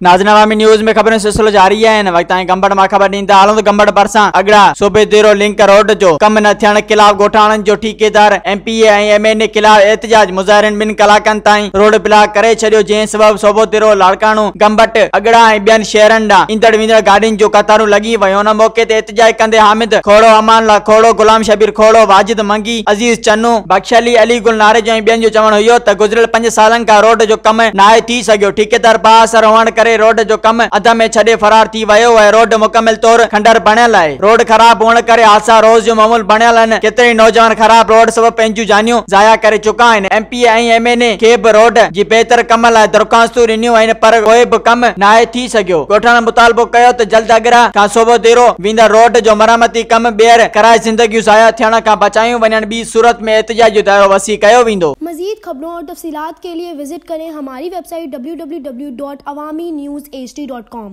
ناظرين عوامي نيوز ۾ خبرن جو سلسلو جاري آهي هن وقت تائين گمبٽ مان خبر ڏيندا هلون ته گمبٽ ڀرسان اڳڙا سوڀيديرو لنڪ روڊ جو ڪم نه ٿيڻ خلاف ڳوٺاڻن جو ٺيڪيدار M P A ۽ M N A خلاف احتجاج مظاهرين ٻن ڪلاڪن تائين روڊ بلاڪ ڪري ڇڏيو جنهن سبب سوڀوديرو لاڙڪاڻو گمبٽ اڳڙا ۽ ٻين شهرن ڏانهن ايندڙ ويندڙ گاڏين جون قطارون لڳي ويون ان موقعي تي احتجاج ڪندي حامد کوڙو، امان الله کوڙو، غلام شبير کوڙو، واجد منگي، عزيز چنو، بخش علي، علي گل ناريجو ۽ ٻين جو چوڻ هيو ته گذريل پنج سالن کان روڊ جو ڪم ناهي ٿي سگهيو، ٺيڪيدار بااثر هئڻ ڪري روڊ جو ڪم اڌ ۾ ڇڏي فرار ٿي ويو ۽ روڊ مڪمل طور کنڊر بڻيل آهي، روڊ خراب هئڻ ڪري حادثا روز جو معمول بڻيل آهن، ڪيترائي نوجوان خراب روڊ سبب پنهنجون جانيون ضايع ڪري چڪا آهن، M P A ۽ M N A کي به روڊ جي بهتر ڪم لاء درخواستون ڏنيون آهن پر ڪوئي به ڪم ناهي ٿي سگهيو، ڳوٺاڻن مطالبو ڪيو ته جلد اڳڙا کان سوڀوديرو ويندڙ روڊ جو مرمتي ڪم ٻيهر ڪرائي زندگيون ضايع ٿيڻ کان بچايون وڃن ٻي صورت ۾ احتجاج جو دائرو وسيع ڪيو ويندو. مزيد خبرون اور تفصيلات کے لئے وزٽ ڪرين ھماري ويب سائيٽ www.awamiNewsHD.com.